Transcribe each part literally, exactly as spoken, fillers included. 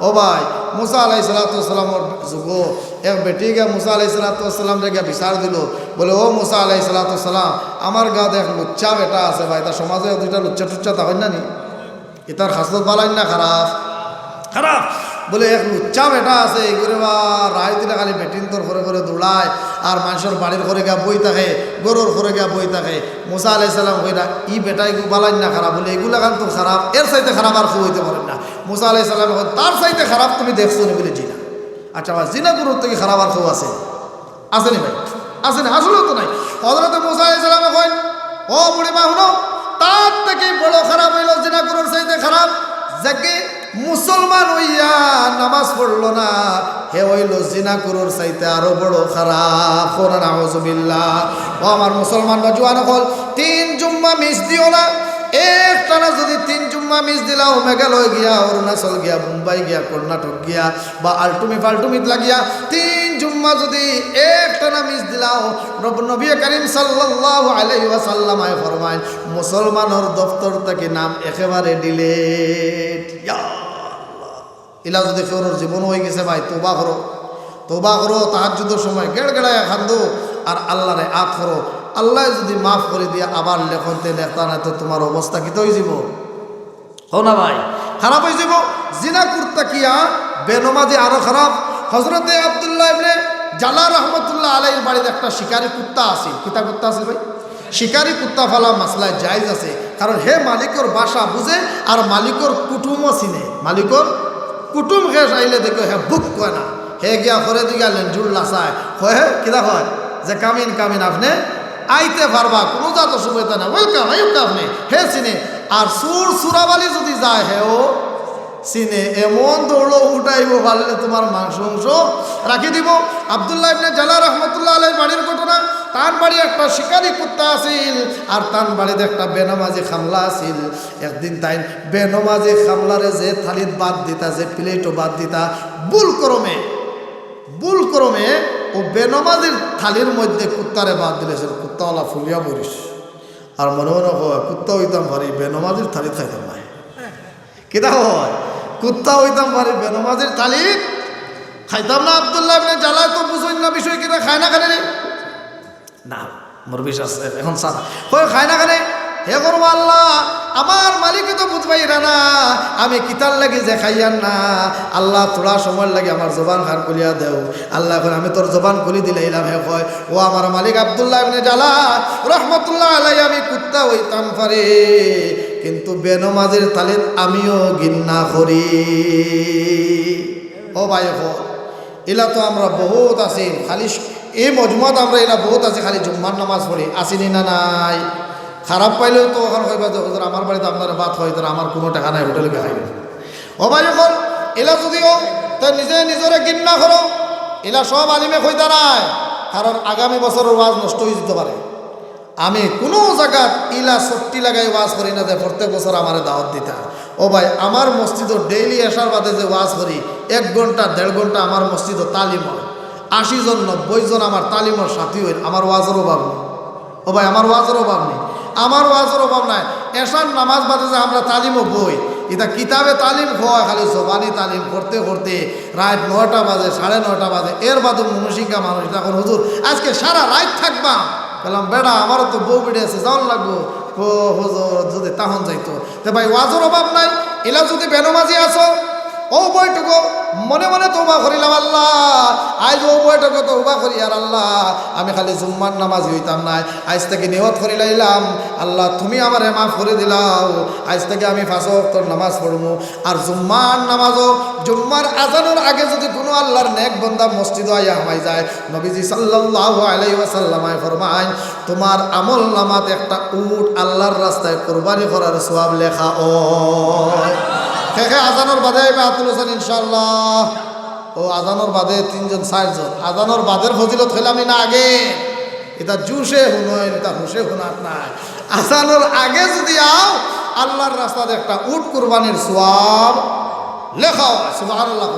ও ভাই, মুসা আলাইহিস সালাতু ওয়াস সালামর যুগো এক বেটি গিয়া মুসা আলাইহিস সালাতু ওয়াস সালামরে গিয়া বিচার দিল, বলে, "ও মুসা আলাইহিস সালাতু ওয়াস সালাম, আমার গাঁওত এক লুচ্চা বেটা আছে ভাই, তার সমাজে দুইটা লুচ্চা টুচ্চা তা হয় না নি? ইতার খাসলত বালাইন না খারাপ?" খারাপ। বলে, "এক লুচ্চা বেটা আছে, এই করে বা রাইত দিনে খালি বেটিন্তর ঘরে ঘরে দৌড়ায়, আর মানষর বাড়ির ঘরে গিয়া বই থাকে, ঘরর ঘরে গিয়া বই থাকে।" মুসা আলাইহিস সালাম কইরা, "ই বেটা এগু বালাইন না খারাপ?" বলে, "এগুলাখান তো খারাপ, এর চাইতে খারাপ আর কেউ হইতে পারে না।" মুসা আলাইহিস সালাম কইন, "তার চাইতে খারাপ তুমি দেখছো নি?" বলে, "জি না।" আচ্ছা ভাই, জিনা করর থাকি খারাপ আর কেউ আছে? আছে নি ভাই? আছে নি? আসলেও তো নাই। হযরতে মুসা আলাইহিস সালামে কইন, "ও বুড়ি মা, হুনো, তার থাকি বড় খারাপ অইলো জিনা করর চাইতে খারাপ, যে কি মুসলমান অইয়া নামাজ পড়লো না, হে অইলো জিনা করর চাইতে আরো বড় খারাপ।" কও না নাউজুবিল্লাহ। ও আমার মুসলমান নওজোয়ান অকল, তিন জুম্মা মিস দিও না। একটানা যদি তিন জুম্মা মিস দিলাও, মেঘালয় গিয়া, অরুণাচল গিয়া, বোম্বাই গিয়া, কর্ণাটক গিয়া, বা আলটুমি ফালটুমিত লাগিয়া তিন জুম্মা যদি একটানা মিস দিলাও, রব-, নবী করিম সাল্লাল্লাহু আলাইহি ওয়াসাল্লাম আয় ফরমাইন, মুসলমানর দপ্তর থাকি নাম একেবারে ডিলিট। ইয়া আল্লাহ। ইলা যদি কেউর জীবন অই গেছে ভাই, তওবা করো, তওবা করো, তাহাজ্জুদর সময় গেড়গেড়াইয়া কান্দো আর আল্লাহরে আত করো। আল্লায় যদি মাফ করি দিয়া আবার লেখইন তে লেখতা, না তো তুমার অবস্থা কিতা অইযিবো? কও না ভাই, খারাপ অইযিবো। জিনা করর থাকিয়া বেনমাজি আরো খারাপ। হযরতে আব্দুল্লাহ ইবনে জালা রহমতুল্লাহ আলাইহির বাড়িত একটা শিকারি কুত্তা আছিল। কিতা কুত্তা আছিল ভাই? শিকারি কুত্তা পালা মাসলায় জায়েজ আছে, কারণ হে মালিকর ভাষা বুঝে আর মালিকর কুটুমও চিনে। মালিকর কুটুম গেস্ট আইলে দেখো হে বুক কয় না, হে গিয়া ঘরে দিয়া লেঞ্জুর লাচায়, কয়, "হে, কিতা কয়? যে come in, come in, আপনে আইতে পারবা, কুনু জাত অসুবিধা না, welcome, আইউক্কা আপনে।" হে চিনে। আর চুর চুরাবালি যদি যায়, হেও চিনে। এমন দৌড় উঠাইবো, পারলে তুমার মাংস উংস রাখি দিবো। আব্দুল্লাহ ইবনে জালা রহমতুল্লাহ আলাইহির বাড়ির ঘটনা, তান বাড়ি একটা শিকারি কুত্তা আছিল, আর তান বাড়িত একটা বেনমাজি কামলা আছিল। একদিন তাইন বেনমাজি কামলারে যে থালিত ভাত দিতা, যে প্লেটো ভাত দিতা, ভুল ক্রমে, ভুল ক্রমে অউ বেনমাজির থালির মধ্যে কুত্তারে ভাত দিলাইছিল। কুত্তাওয়ালা ফুলিয়া বরিস। আর মনে মনে কয়, "কুত্তা অইতাম পারি, বেনমাজির থালিত খাইতাম নায়।" কিতা কয়? "কুত্তা অইতাম পারি, বেনমাজির থালিত খাইতাম না।" আব্দুল্লাহ ইবনে জালায় তো বুঝইন না বিষয় কিতা, খায় না কেনে রে? না, মোর বিশ্বাস আছে, এখন সারা কয়, "খায় না কেনে?" হে করবো আল্লাহ, আমার মালিকে তো বুঝবাইরা না, আমি কিতার লাগি যে খাইয়ার না। আল্লাহ, থুড়া সময়র লাগি আমার জবান খান খুলিয়া দেও। আল্লাহ, এখন আমি তোর জবান খুলি দিলাইলাম। হে কয়, "ও আমার মালিক আব্দুল্লাহ ইবনে জালা রহমতুল্লাহ আলাই, আমি কুত্তা অইতাম পারি, কিন্তু বেনমাজির থালিত আমিও ঘিন্না করি।" ও ভাই, ও ইলা তো আমরা বহুত আছি, খালি স-, এই মজমাত আমরা ইলা বহুত আছি, খালি জুম্মার নামাজ পড়ি, আছি নি না নাই? খারাপ পাইলেও তো অখান কইবা যে, "হুজুর, আমার বাড়িত আপনারা ভাত খাইতা না, আমার কুনু টেকা নাই, হোটেলে খাইবা।" ও ভাই, অকল ইলা যুদি অয়, তে নিজে নিজরে ঘিন্না করো। ইলা সব আলিমে কইতা নায়, কারণ আগামী বছরর ওয়াজ নষ্ট অইযিতো পারে। আমি কুনু জাগাত ইলা ছুট্টি লাগাই ওয়াজ করি না যে প্রত্যেক বছর আমারে দাওয়াত দিতা। ও ভাই, আমার মসজিদো ডেইলি এশার বাদে যে ওয়াজ করি, এক ঘন্টা, দেড় ঘন্টা আমার মসজিদো তালিম অয়। আশি জন, নব্বই জন আমার তালিমর সাথী অইন, আমার ওয়াজর অভাব নাই। ও ভাই, আমার ওয়াজর অভাব নাই, আমার ওয়াজর অভাব নাই। এশার নামাজ বাদে যে আমরা তালিমো বই, ইতা কিতাবে তালিম কওয়া, খালি জবানি তালিম করতে করতে রাইত নয়টা বাজে, সাড়ে নয়টা বাজে, এর বাদে মনসিকা মানুষ তখন, "হুজুর, আইজকে সারা রাইত থাকবাম।" কইলাম, "বেটা, আমারও তো বউ বেটি আছে, যাওন লাগবো।" কয়, "হুজুর, যুদি তাহন যাইতো।" তে ভাই, ওয়াজর অভাব নাই। ইলা যুদি বেনমাজি আছো, অউ বৈঠকো মনে মনে তওবা করিলাও, "আল্লাহ, আইজ অউ বৈঠকো তওবা করি, আর আল্লাহ, আমি খালি জুম্মার নামাজি অইতাম নায়, আইজ থাকি নিয়ত করিলাইলাম, আল্লাহ, তুমি আমারে মাফ করি দিলাও, আইজ থাকি আমি পাঁচ ওয়াক্তর নামাজ পড়মু।" আর জুম্মার নামাজো, জুম্মার আজানর আগে যুদি কুনু আল্লাহর নেক বান্দা মসজিদো আইয়া হামাই যায়, নবীজি সাল্লাল্লাহু আলাইহি ওয়াসাল্লামে ফরমাইন, "তুমার আমল নামাত একটা উট আল্লাহর রাস্তায় কুরবানি করার সওয়াব লেখা অয়।" কে কে আজানর বাদে আইবা, আত তুলছইন ইনশাআল্লাহ। ও আজানর বাদে তিনজন, চাইরজন। আজানর বাদের ফজিলত কইলাম নি না আগে? ইতা জুশে হুনইন, ইতা হুশে হুনাত নায়। আজানর আগে যুদি আও, আল্লাহর রাস্তাত একটা উট কুরবানির সওয়াব লেখা অয়। সুবহানাল্লাহ।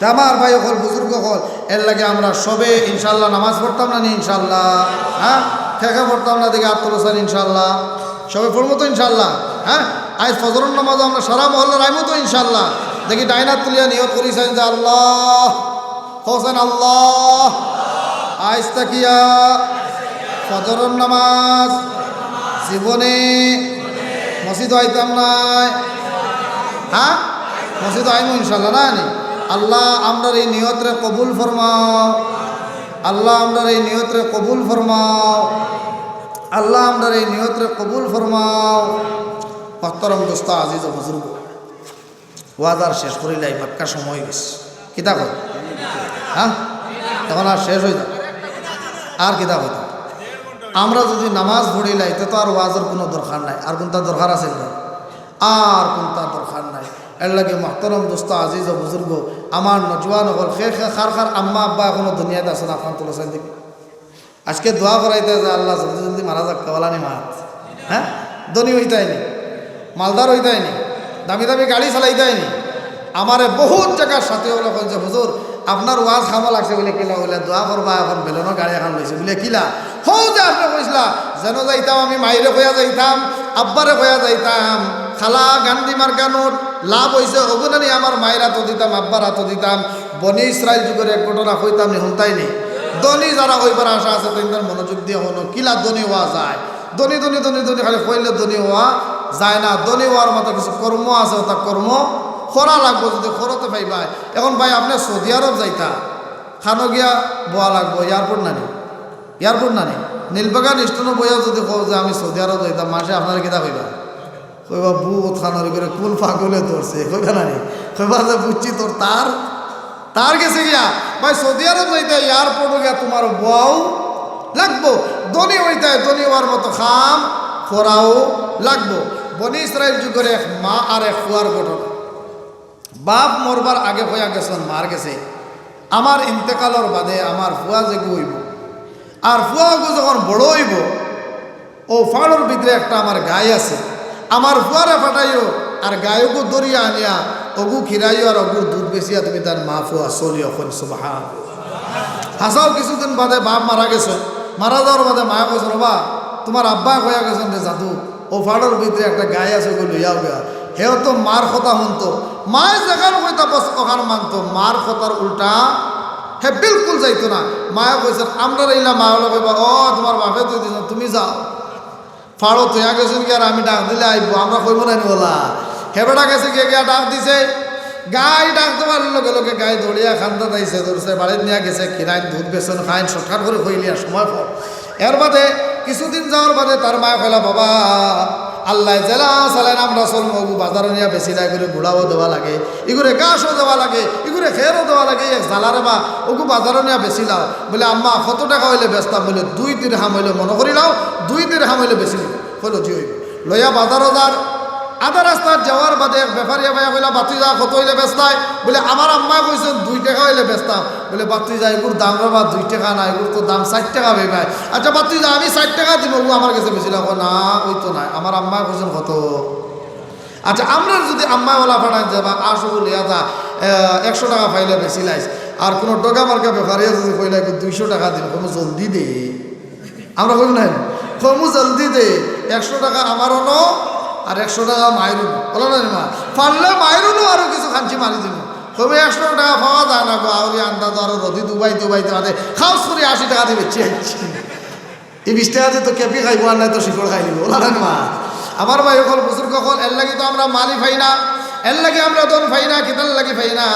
তে আমার ভাই অকল, বুজুর্গ অকল, এর লাগি আমরা সবে ইনশাআল্লাহ নামাজ পড়তাম না নি ইনশাআল্লাহ? হ্যাঁ? কে কে পড়তাম না দেখি আত তুলছইন ইনশাআল্লাহ। সবে পড়মু তো ইনশাআল্লাহ? হ্যাঁ? আইজ ফজরর নামাজো আমরা সারা মহল্লার আইমু তো ইনশাআল্লাহ? দেখি ডাইন আত তুলিয়া নিয়ত করি চাইন যে আল্লাহ, কও চাইন আল্লাহ, আইজ থাকিয়া ফজরর নামাজ জীবনে মসজিদো আইতাম নায়। হ্যাঁ, মসজিদো আইমু ইনশাআল্লাহ, না নি? আল্লাহ, আমরার এই নিয়তরে কবুল ফরমাও। আল্লাহ, আমরার এই নিয়তরে কবুল ফরমাও। আল্লাহ, আমরার এই নিয়তরে কবুল ফরমাও। মহতরম দোস্ত, আজিজ ও বুজুর্গ, ওয়াজ আর শেষ করিলাই, বাক্কা সময় অই গেছে। কিতা কয়? হ্যাঁ, এখন আর শেষ অই যাক। আর কিতা কইতাম? আমরা যুদি নামাজ পড়িলাই, তে তো আর ওয়াজর কুনু দরকার নাই। আর কুনটা দরকার আছে নি? আর কুনটা দরকার নাই। এরলাগি মহতরম দোস্ত, আজিজ ও বুজুর্গ, আমার নওজোয়ান অকল, খে খে খার খার আম্মা আব্বা এখনো দুনিয়াত আছইন, আফগান তুলছেন দেখি। আজকে দোয়া করাইতা যে আল্লাহ জলদি জলদি মারা যাক, কেবলা নি মাত। হ্যাঁ, ধনী অইতায় নি, মালদার অইতায় নি, দামি দামি গাড়ি চালাইতায় নি। আমারে বহুত জাগার সাথী অকলে কইন যে, "হুজুর, আপনার ওয়াজ কামো লাগছে বুলে কিলা?" বুলে, "দোয়া করবা, এখন বেলুনর গাড়ি এখান লইছে।" বুলে, "কিলা?" "হউ যে আপনে কইছলা, যেনো যাইতাম আমি মাইরে কইয়া যাইতাম, আব্বারে কইয়া যাইতাম, খালা গান্ধী মার্কা নোট, লাভ অইছে, অগুনানি আমার মাইর আতো দিতাম, আব্বার আতো দিতাম।" বনি ইসরাইল যুগর এক ঘটনা কইতাম নি, হুনতায় নি? ধনী যারা অইবার আশা আছে, তাইন মনোযোগ দিয়া হুনো, কিলা ধনী অওয়া যায়। ধনী, ধনী, ধনী, ধনী, খালি কইলে ধনী অওয়া যায় না। ধনী অওয়ার মতো কিছু কর্ম আছে, অতা কর্ম করা লাগবো, যুদি করতে পাইবায়। এখন ভাই, আপনে সৌদি আরব যাইতা, খানো গিয়া বওয়া লাগবো, এয়ারপোর্ট নানি? এয়ারপোর্ট নানি? নীলবাগান স্টেশনো বইয়া যুদি কও যে আমি সৌদি আরব যাইতাম, মানষে আপনারে কিতা কইবা? কইবা, "বউত খানোর করে কুন পাগলে ধরছে?" কইবা না নি? কইবা যে, "বুঝছি, তোর তার, তার গেছে গিয়া।" ভাই, সৌদি আরব যাইতে এয়ারপোর্টো গিয়া তুমার বওয়াও লাগবো। ধনী অইতে, ধনী অওয়ার মতো কাম করাও লাগবো। বনি ইসরাইল যুগর এক মা আর এক ফুয়ার ঘটনা। বাপ মরবার আগে কইয়া গেছইন মার গেছে, "আমার ইন্তেকালর বাদে আমার ফুয়া যেগু অইবো, আর ফুয়া অগু যখন বড় অইবো, অউ ফাড়র ভিতরে একটা আমার গাই আছে, আমার ফুয়ারে ফাটাইও, আর গাই অগু ধরিয়া আনিয়া অগু খিরাইও, আর অগুর দুধ বেচিয়া তুমি তার মা ফুয়া চলিও।" কইন সুবহান। হাছাউ কিছুদিন বাদে বাপ মারা গেছে, মারা যাওয়ার বাদে মায়ে কইছইন, "ওবা, তুমার আব্বায় কইয়া গেছইন রে জাদু, অউ ফাড়র ভিতরে একটা গাই আছে, অগু লইয়া আউগা।" হেও তো মার কথা হুনতো, মায়ে যেখান কইতা বস অখান মানতো, মার কথার উল্টা হে বিলকুল যাইতো না। মায়ে কইছইন, আমরার ইলা মা অকলে কইবা, "ও, তুমার বাপে থই দিছইন, তুমি যাও।" ফাড়ো থইয়া গেছইন গিয়া, আর আমি ডাক দিলে আইবো, আমরা কইমু না নি অলা? হে বেটা গেছে গিয়া, গিয়া ডাক দিছে, গাই ডাক দেওয়ার লগে লগে গাই দৌড়িয়া কান্দাত আইছে, ধরছে, বাড়িত নিয়া গেছে, খিরাইন দুধ বেচইন, খাইন, শর্টকাট করি কইলিয়া সময় পাও। এর বাদে কিছুদিন যাওয়ার বাদে তার মায়ে কইলা, "বাবা, আল্লায় যেলা চালাইন আমরা চলমু, অগু বাজারো নিয়া বেচিলাই, ইগুরে গুড়াও দেওয়া লাগে, ইগুরে ঘাসও দেওয়া লাগে, ইগুরে খেরও দেওয়া লাগে, এক জ্বালারে বা, অগু বাজারো নিয়া বেচিলাও।" বুলে, "আম্মা, কত টেকা অইলে বেচতাম?" বুলে, "দুই দিরহাম অইলে মনো করিলাও, দুই দিরহাম অইলে বেচিলিমু।" কইলো, "জি অইবো।" লইয়া বাজারো যার, আধা রাস্তাত যাওয়ার বাদে এক বেপারিয়ে ভাইয়া কইলা, "বাতিজা, কত অইলে বেচতায়?" বুলে, "আমার আম্মায় কইছইন দুই টেকা অইলে বেচতাম।" বুলে, "বাতিজা, ইগুর দাম রে বা দুই টেকা না, ইগুর তো দাম চাইর টেকা অইবায়।" "আচ্ছা বাতিজা, আমি চাইর টেকা দিমু, অগু আমার গেছে বেচিলাও।" কয়, "না, অইতো নায়, আমার আম্মায় কইছইন কত।" আচ্ছা, আমরার যুদি আম্মায় অলা ফাটাইন যে, "বা, আশ অগু লইয়া যা, এ, একশো টেকা পাইলে বেচিলাইস।" আর কুনু ডগা মার্কা বেপারিয়ে যুদি কইলায়, "দুইশো টেকা দিন, কইমু জলদি দে।" আমরা কইমু না নি? কইমু জলদি দে, একশো টেকা আমারও ন, আর একশো টেকা মাইরও ন। অলা না নি মা? পারলে মাইরও ন, আরো কিছু খানচি মারি দিমু। কইমু, "একশো টেকা পাওয়া যায় না গো, আউরি আন্দাজ আরো রদি দুবাইতে দুবাইতে বাদে খাউস করি আশি টেকা দি বেচি আইছি।" ই বিশ টেকা দি তো কেপি খাইবো, আর নায় তো শিকড় খাইলিবো। অলা না নি মা? আমার ভাই অকল, বুজুর্গ অকল, এরলাগি তো আমরা মালই পাই না, এরলাগি আমরা ধন পাই না, কিতার লাগি পাই না?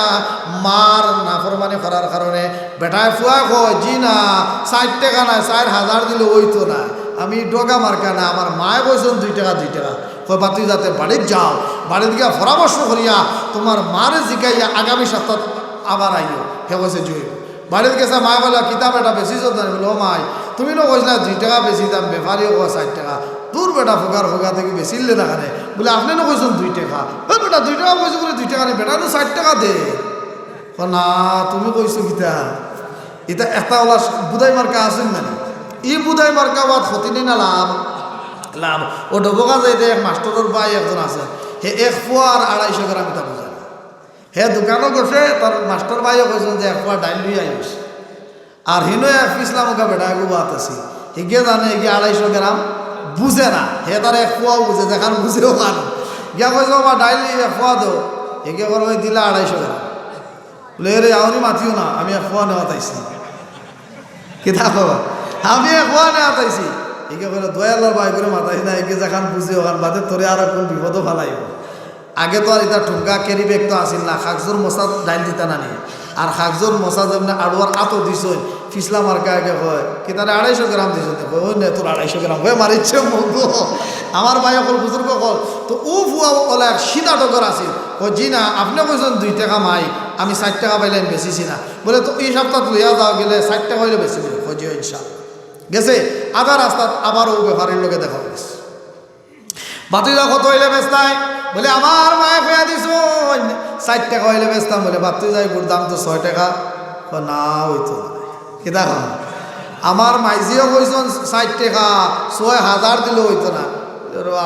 মার নাফরমানি করার কারণে। বেটায় ফুয়ায় কয়, "জি না, চাইর টেকা নায়, চাইর হাজার দিলে অইতো না। আমি ডগা মার্কা না, আমার মায়ে কইছইন দুই টেকা, দুই টেকা।" কয়, "বাতিজা, তে বাড়িত যাও, বাড়িত গিয়া পরামর্শ করিয়া তুমার মারে জিকাইয়া আগামী সপ্তাহ আবার আইও।" হে কইছে, "জি অইবো।" বাড়িত গেছে, মায়ে কইলা, "কিতা বেটা, বেচিছস না নি?" বুলে, "ও মাই, তুমি নু কইছলায় দুই টেকা বেচিতাম, বেপারিয়ে কয় চাইর টেকা।" "দুর বেটা, ফুকার ফুকা থাকি বেচিলে না কেনে?" বুলে, "আপনে নু কইছইন দুই টেকা।" "এ বেটা, দুই টেকা কইছি বুলে দুই টেকা নি, বেটায় তো চাইর টেকা দে।" কয়, "না, তুমি কইছো কিতা?" ইতা একটা অলা বুদাই মার্কা আছে না নি? ই বুদাই মার্কা ওয়াজ ক্ষতি নি না লাভ? লাভ। অউ ডবকা যাইতে এক মাস্টরর ভাই একজন আছে, হে এক ফুয়ার আড়াইশো গ্রাম ইতা বুঝে না। হে দোকানো গেছে, তার মাস্টর ভাইয়ে কইছইন যে, "এক ফুয়া ডাইল লইয়া আইস।" আর হিনো এক পিছলা মুখা বেটা এগু বাত আছে, হিগে জানে, হিগে আড়াইশো গ্রাম বুঝে না, হে তার এক ফুয়াও বুঝে, যেখান বুঝে অখান। গিয়া কইছে, "বাবা, ডাইল এক ফুয়া দেও।" একে করো, "ভাই, দিলা আড়াইশো গ্রাম।" বলে, "এরে, আউরি মাতিও না, আমি এক পোয়া নেওয়াত আইছি।" কিতা কও? "আমি এক পোয়া নেওয়াত আইছি।" একে কইলো, "দয়া আল্লাহর ভাই করে মাতাইস না, একে যেখান বুঝে ওখান বাদে তোরে আর কোন বিপদও ফালাইব।" আগে তো আর ইতা ঠুঙ্গা ক্যারি ব্যাগ তো আছিল না, কাগজর মোসা ডাইল দিতা না নি। আর কাগজর মোসা যেমনে আড়ুয়ার আতো দিছইন, ফিছলা মার্কা আগে কয়, "কিতারে আড়াইশো গ্রাম দিছইন?" কয়, "ওই নে তোর আড়াইশো গ্রাম।" কয়, "মারিচ্ছে মগো।" আমার ভাই অকল, বুজুর্গ অকল, তো ও ফুয়া অলা এক সিধা ডগর আছিল। কয়, "জি না, আপনে কইছইন দুই টেকা মাই, আমি চাইর টেকা পাইলে আমি বেচিছি না।" বলে, "তো ই সপ্তাহ লইয়া যাও, গেলে চাইর টেকা অইলে বেচিবে।" কয়, "জি, ইনশাআল্লাহ।" গেছে, আধা রাস্তাত আবার ও বেপারীর লগে দেখা অইছে। "ভাতিজা, কত অইলে বেচতায়?" বলে, "আমার মায়ে কইয়া দিছইন, চাইর টেকা অইলে বেচতাম।" বলে, "ভাতিজা, ইগুর দাম তো ছয় টেকা।" কয়, "না, অইতো না।" কিতা কয়? "আমার মাইজিও কইছইন চাইর টেকা, ছয় হাজার দিলেও অইতো না।"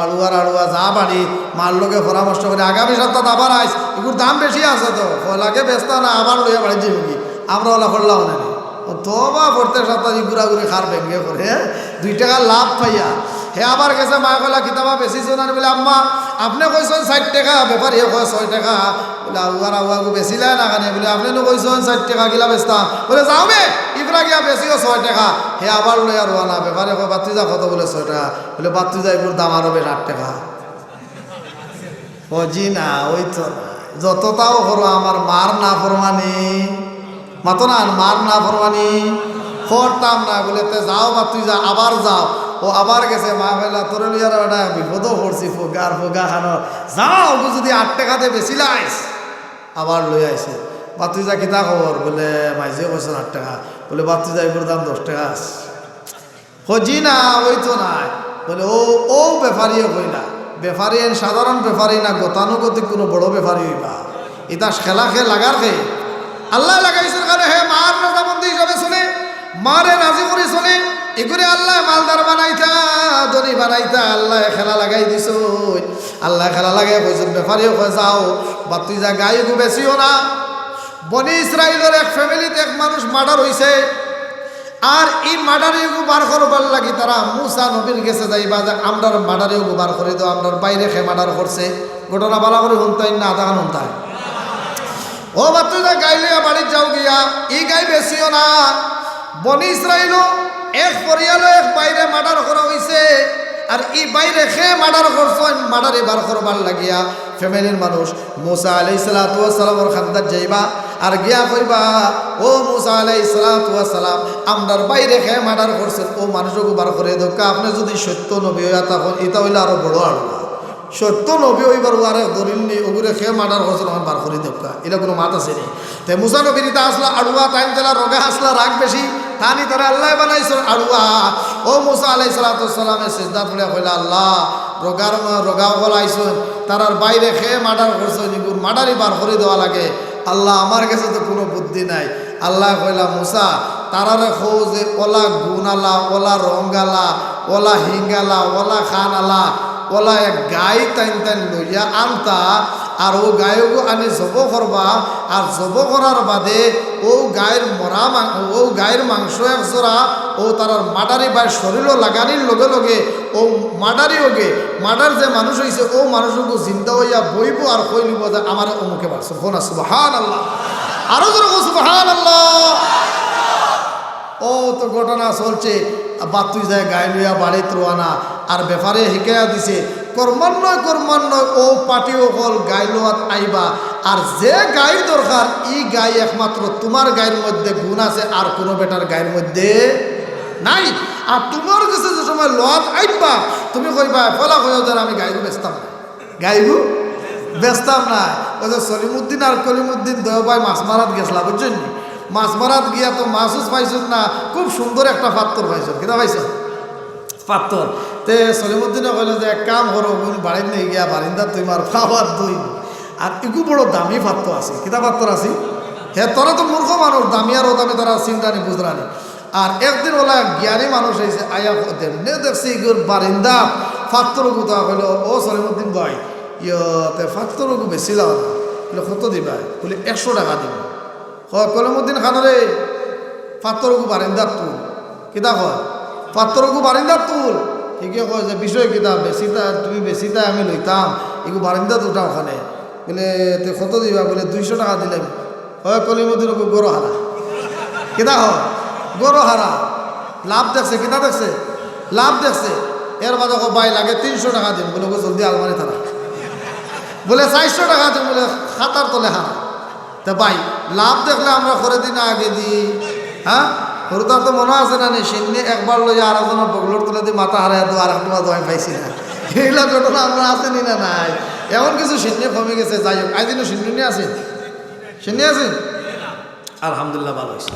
আড়ুয়ার আড়ুয়া যা বাড়ি, মার লগে পরামর্শ করি, "আগামী সপ্তাহ আবার আইস, ইগুর দাম বেশি আছে তো।" কয়, "লাগে বেচতা না, আবার লইয়া বাড়ি যাইবগি।" আমরা অলা করলাম না নি। ও তবা, প্রত্যেক সপ্তাহ ই ঘুরাঘুরি খার ভেঙ্গে করে, হ্যাঁ? দুই টেকা লাভ পাইয়া। হে আবার গেছে, মায়ে কইলা, "কিতা বা বেচিছো না নি?" বলে, "আম্মা, আপনে কইছইন চাইর টেকা, বেপারীয়ে কয় ছয় টেকা।" বলে, "আউয়ার আউয়াগু বেচিলায় না কেনে?" বলে, "আপনে নু কইছইন চাইর টেকা, কিলা বেচতাম?" বলে, "যাও বে, ইগুরা গিয়া বেচিও ছয় টেকা।" হে আবার লইয়া রওয়ানা, বেপারীয়ে কয়, "ভাতিজা, কত?" বলে, "ছয় টেকা।" বলে, "ভাতিজা, ইগুর দাম আরো বেশ আট টেকা।" ও জি না, অইতো না। যততাও করো, আমার মার নাফরমানি। মাতো না, মার নাফরমানি করতাম না। বলে, "তে যাও বা তুই যা, আবার যাও।" ও আবার গেছে, মায়ে কইলা, "তোরে লইয়া আর একটা বিপদও পড়ছি, ফোগা আর ফোগা খানো। যাও, ওগু যদি আট টেকাতে বেচিলাইস।" আবার লই আইছে। "বা তুই যা, কিতা খবর?" বলে, "মাইজিয়ে কইছইন আট টেকা।" বলে, "বা তুই যা, ইগুর দাম দশ টেকা আছে।" কয়, "জি না, অইতো নায়।" বলে, "ও, ও বেপারীয়ে কইলা, বেপারী এন সাধারণ বেপারী না, গতানুগতিক কুনু বড় বেপারী অইবা। ইতা খেলা খে লাগার খে।" আল্লায় লাগাইছইন কারণ হে মার রাজামন্দি হিসাবে চলে, মারে রাজি করি চলে। ইগুরে আল্লায় মালদার বানাইতা, ধনী বানাইতা, আল্লায় খেলা লাগাই দিছইন। আল্লায় খেলা লাগাই কইছইন, বেপারীয়ে কয়, "যাও, বা তুই যা, গাইগু বেচিও না।" বনি ইসরাইলর এক ফ্যামিলিত এক মানুষ মার্ডার অইছে। আর ই মার্ডারিগু বার করবার লাগি তারা মুসা নবীর গেছে যাইবা যে, "আমরার মার্ডারিগু বার করি দেও, আমরার ভাইরে খে মার্ডার করছে।" ঘটনা ভালা করি হুনতাইন না, আধাখান হুনতাইন। ও বাত্তুজা, গাই লইয়া বাড়িত যাও গিয়া, ই গাই বেচিও না। বনি ইসরাইলো এক পরিয়ালো এক ভাইরে মার্ডার করা অইছে, আর ই ভাইরে খে মার্ডার করছইন, মার্ডারি বার করবার লাগিয়া ফ্যামিলির মানুষ মুসা আলাইহিস সালাতু ওয়াস সালামর খান্দাত যাইবা, আর গিয়া কইবা, "ও মুসা আলাইহিস সালাতু ওয়াস সালাম, আমরার ভাইরে খে মার্ডার করছইন, অউ মানুষগু বার করি দেউক্কা, আপনে যুদি সত্য নবী অইয়া থাকইন, ইতা অইলে আরো বড় আড়ুয়া। সত্য নবী অইবার আরেক দলিল নি, অগুরে খে মার্ডার করছইন, অখন বার করি দেউক্কা।" ইলা কুনু মাত আছে নি? তে মুসা নবীর ইতা আছলা আড়ুয়া, তাইন যেলা রোগা আছলা, রাগ বেশি, তানি তারা আল্লায় বানাইছইন আড়ুয়া। ও মুসা আলাইহিস সালাতু ওয়াস সালামে সিজদাত পড়িয়া কইলা, "আল্লাহ, রোগার ম-, রোগা অকল আইছইন, তারার ভাইরে খে মার্ডার করছইন, ইগুর মার্ডারি বার করি দেওয়া লাগে। আল্লাহ, আমার গেছে তো কুনু বুদ্ধি নাই।" আল্লায় কইলা, "মুসা, তারারে কও যে অলা গুণআলা, অলা রঙআলা, অলা হিংআলা, অলা খানআলা, অলা এক গাই তাইন তাইন লইয়া আনতা, আর অউ গাইগু আনি জবো করবা, আর জবো করার বাদে অউ গাইর মরা মাং-, অউ গাইর মাংস এক জোড়া, অউ তারার মার্ডারি ভাইর শরীলো লাগানির লগে লগে অউ মার্ডারি অগে, মার্ডার যে মানুষ অইছে, অউ মানুষগু জিন্দা অইয়া বইবো আর কইলিবো যে, 'আমারে অমুকে মারছে।'" কও না সুবহানাল্লাহ। আরো জোরে কও সুবহানাল্লাহ। অউ তো ঘটনা চলছে, বাত্তুই যায় গাই লইয়া বাড়িত রওয়ানা, আর বেপারে হিকাইয়া দিছে, ক্রমান্বয়ে ক্রমান্বয়ে অউ পার্টি অকল গাই লওয়াত আইবা, আর যে গাইর দরকার, ই গাই একমাত্র তুমার গাইর মধ্যে গুণ আছে, আর কুনু বেটার গাইর মধ্যে নাই। আর তুমার গেছে যে সময় লওয়াত আইবা, তুমি কইবা, "ফলা কইও যেন আমি গাইগু বেচতাম না।" গাইগু বেচতাম না। অউ যে সলিমুদ্দিন আর কলিমুদ্দিন দুইও ভাই মাছ মারাত গেছলা, বুঝছইন নি? মাছ মারাত গিয়া তো মাছ উছ পাইছইন না, খুব সুন্দর একটা পাত্তর পাইছইন। কিতা পাইছইন? পাত্তর। তে সলিমুদ্দিনে কইলো যে, "এক কাম করো, অগুন বাড়িত নেই গিয়া বারিন্দাত থইমু আর পাওয়াত ধইমু।" আর ইগু বড় দামি পাত্তর আছিল। কিতা পাত্তর আছিল? হে, তারা তো মূর্খ মানুষ, দামি আর অদামি তারা চিনরা নি, বুঝরা নি। আর একদিন অলা এক জ্ঞানী মানুষ আইছে, আইয়া ক-, যেমনে দেখছে ইগুর বারিন্দাত পাত্তর অগু, তা কইলো, "ও সলিমুদ্দিন ভাই, ইয়ো, তে পাত্তর অগু বেচিলাও না।" বলে, "কত দিবায়?" বলে, "একশো টেকা দিমু।" কয়, "কলিমুদ্দিন খানরে, পাত্তর অগু বারিন্দাত তুল।" কিতা কয়? "পাত্তর অগু বারিন্দাত তুল।" হিগে কয় যে, "বিষয় কিতা? বেচিতা, তুমি বেচিতায় আমি লইতাম, ইগু বারিন্দাত উঠাও অখানে।" বলে, "তে কত দিবা?" বলে, "দুইশো টেকা দিলাম।" "ওই কলিমুদ্দিন, ওগু গরু হারা।" "কিতা হ? গরু হারা।" লাভ দেখছে, কিতা দেখছে? লাভ দেখছে। এর বাদে কয়, "ভাই, লাগে তিনশো টেকা দিন।" বলে, "ওগু জলদি আলমারি থানা।" বলে, "চাইরশো টেকা দিন।" বলে, "খাতার তলে হারা।" তে ভাই, লাভ দেখলে আমরা করে দি না আগে দি? হ্যাঁ? হুরুতার তো মনো আছে না নি, সিন্নি একবার লইয়া আর একজনর বগলর তলে দি মাথা হারাইয়া দেওয়া, আর একটু দোয়াই পাইছি না। এইলা ঘটনা আমরা আছে নি না নাই? এমন কিছু সিন্নি কমি গেছে, যাই হোক, আইজ দিনও সিন্নি নি আছে? সিন্নি আছে? আলহামদুলিল্লাহ, ভালা অইছে।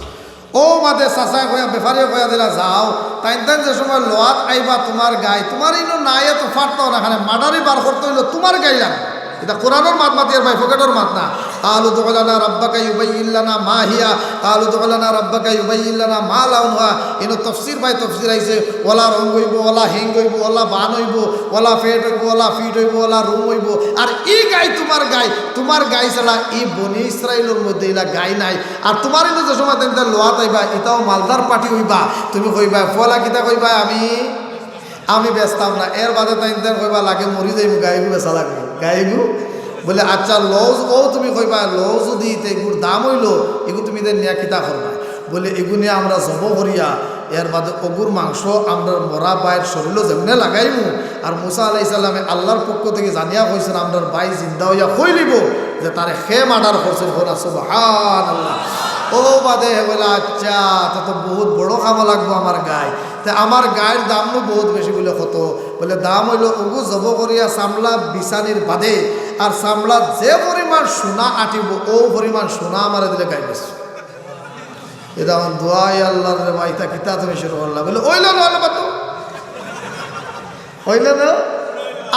ও বাদে চাচায় কইয়া, বেপারীয়ে কইয়া দিলা, "যাও, তাইন তাইন যে সময় লওয়াত আইবা তুমার গাই, তুমার ইনো নাই এত ফাটতাও না, খানে মার্ডারি বার করতে অইলো তুমার গাই লাগবো।" ইটা কোরআনর মাত মাতিয়ার ভাই, পকেটর মাত না। "قالوا ادع لنا ربك يبين لنا ما هي، قالوا ادع لنا ربك يبين لنا ما لونها।" ইনো তফসির ভাই তফসির আইছে, ওলা রং অইবো, ওলা হিং অইবো, ওলা বান অইবো, ওলা পেট অইবো, ওলা ফিট অইবো, ওলা রুম অইবো। আর ই গাই তুমার গাই, তুমার গাই ছাড়া ই বনি ইসরাইলর মধ্যে ইলা গাই নাই। আর তুমার ইনো যে সময় তাইন তাইন লওয়াত আইবা, ইতাও মালদার পার্টি অইবা। তুমি কইবা, পয়লা কিতা কইবা? আমি, আমি বেচতাম না। এর বাদে তাইন তাইন কইবা, "লাগে মরি যাইমু, গাইগু বেচা লাগবো, গাইগু।" বলে, "আচ্ছা, লও, ও তুমি কইবা, লও যুদি ইতে ইগুর দাম অইলো, ইগু তুমি তে নিয়া কিতা করবা?" বলে, "ইগু নিয়া আমরা জবো করিয়া, এর বাদে অগুর মাংস আমরার মরা ভাইর শরীলো যেমনে লাগাইমু।" আর মুসা আলাইহিস সালামে আল্লাহর পক্ষ থাকি জানিয়া কইছইন, "আমরার ভাই জিন্দা অইয়া কইলিবো যে তারে কে মার্ডার করছইন।" কইলা, "সুবহানাল্লাহ।" ও বাদে হে বলে, "আচ্ছা, তে তো বউত বড় কামো লাগবো আমার গাই। তে আমার গাইর দাম নু বউত বেশি।" বলে, "কত?" বলে, "দাম অইলো অগু জবো করিয়া চামড়া বিছানির বাদে, আর চামড়াত যে পরিমাণ সোনা আটিবো, অউ পরিমাণ সোনা আমারে দিলে গাই বেচমু।" ইটা অখন দোয়াই আল্লাহর রে ভাই, ইতা কিতা তুমি শুরু করলা? বলে, "অইলো না, অইলো বাদ দেও।" অইলো না?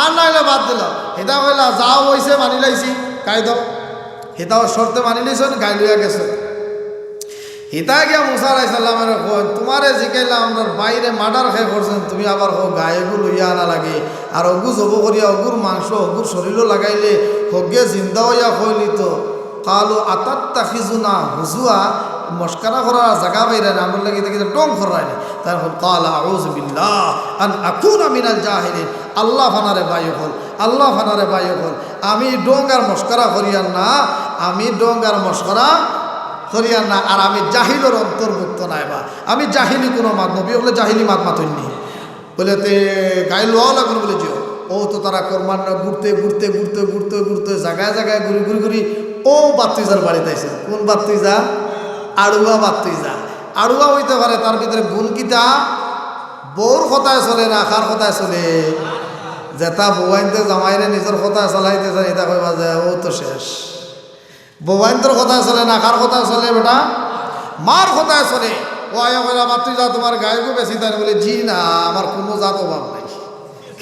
আর না অইলে বাদ দিলাম। ইটা কইলা, "যাও অইছে, মানি লাইছি, গাই দেও।" ইতাও শর্তে মানি লাইছইন, গাই লইয়া গেছইন। ইতা গিয়া মুসা আলাইহিস সালামরে কইন, "তুমারে জিকাইলাম, আমরার ভাইরে মার্ডার কে করছইন, তুমি আবার কও গাইগু লইয়া আনা লাগে, আর অগু জবো করিয়া অগুর মাংস অগুর শরীলো লাগাইলে হগে জিন্দা অইয়া কইলিতো।" قالوا أتتخذنا هزوا, মস্করা করার জাগা পাইরায় না, আমরার লাগি ইতা কিতা ঢং কররায় নি। তাইন কইন, "قال أعوذ بالله أن أكون من الجاهلين।" আল্লাহ ফানারে ভাই অকল, আল্লাহ ফানারে ভাই অকল, আমি ঢং আর মস্করা করিয়ার না, আমি ঢং আর মস্করা করিয়ার না, আর আমি জাহিলর অন্তর্ভুক্ত নায় বা, আমি জাহিলি কুনু মাত, নবী অকলে জাহিলি মাত মাতইন নি। বলে, "তে গাই লওয়া লাগবো?" বলে, "জি অয়।" অউ তো তারা করমান না, ঘুরতে, ঘুরতে, ঘুরতে, ঘুরতে, ঘুরতে, জাগায় জাগায় ঘুরি, ঘুরি, ঘুরি, অউ বাত্তিজার বাড়িত আইছে। কুন বাত্তিজা? আড়ুয়া বাত্তিজা। আড়ুয়া অইতে পারে, তার ভিতরে গুণ কিতা? বউর কথায় চলে না, কার কথায় চলে? যেটা বউয়াইন্তে জামাইরে নিজর কথায় চালাইতে চায়, ইটা কইবা যে, "অউ তো শেষ।" বউয়াইন্তর কথায় চলে না, কার কথায় চলে বেটা? মার কথায় চলে। ও আইয়া কইলা, "বাত্তিজা, তুমার গাইগু বেচিতায় নি?" বলে, "জি না, আমার কুনু জাত অভাব নাই।"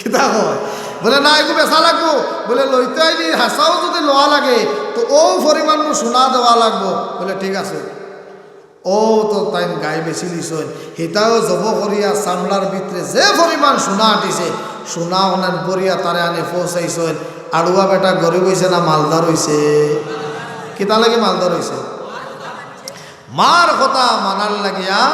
কিতা কয়? বলে, "না, ইগু বেচা লাগবো।" বলে, "লইতে আইলে হাছাউ যুদি লওয়া লাগে, তো অউ পরিমাণ সোনা দেওয়া লাগবো।" বলে, "ঠিক আছে।" অউ তো তাইন গাই বেচিলিছইন, হিতাও জবো করিয়া চামড়ার ভিতরে যে পরিমাণ সোনা আটিছে, সোনা অখান ভরিয়া তারে আনি পৌঁছাইছইন। আড়ুয়া বেটা গরিব অইছে না মালদার অইছে? কিতা লাগি মালদার অইছে? মার কথা মানার লাগিয়া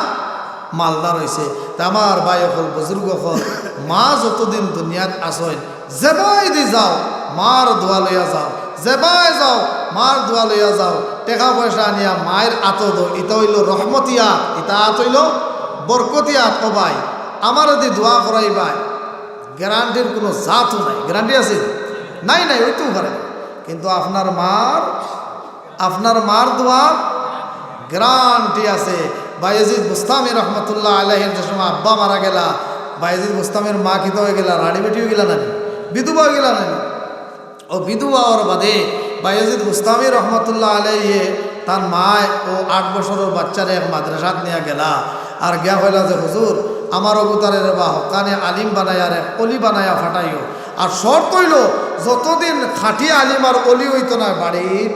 মালদার অইছে। তে আমার ভাই অকল, বুজুর্গ অকল, মা যতদিন দুনিয়াত আছইন, যেবায়দি যাও, মার দোয়া লইয়া যাও, যেবায় যাও, মার দোয়া লইয়া যাও। টেকা পয়সা আনিয়া মায়ের আতো দেও, ইটা অইলো রহমতি আত, ইটা আত অইলো বরকতি আত। ও ভাই, আমারে দি দোয়া করাইবায়, গ্যারান্টির কুনু জাতও নাই। গ্যারান্টি আছে? নাই, নাই, অইতেও পারে না। কিন্তু আপনার মার, আপনার মার দোয়া গ্যারান্টি আছে। বায়েজিদ বুস্তামি রহমতুল্লাহ আলাইহির যে সময় আব্বা মারা গেলা, বায়েজিদ বুস্তামির মা কিতা অইগেলা? রাড়ি বেটি অইগেলা না নি? বিধবা অইগেলা না নি? অউ বিধবা অওয়ার বাদে বায়েজিদ বুস্তামি রহমতুল্লাহ আলাইহি তান মায় অউ আট বছরর বাচ্চারে এক মাদ্রাসাত নিয়া গেলা, আর গিয়া কইলা যে, "হুজুর, আমার অগুতারে রে বা হক্কানি আলিম বানাইয়া, আর এক অলি বানাইয়া ফাটাইও। আর শর্ত অইলো, যতদিন খাঁটি আলিম আর অলি অইতো নায় বাড়িত,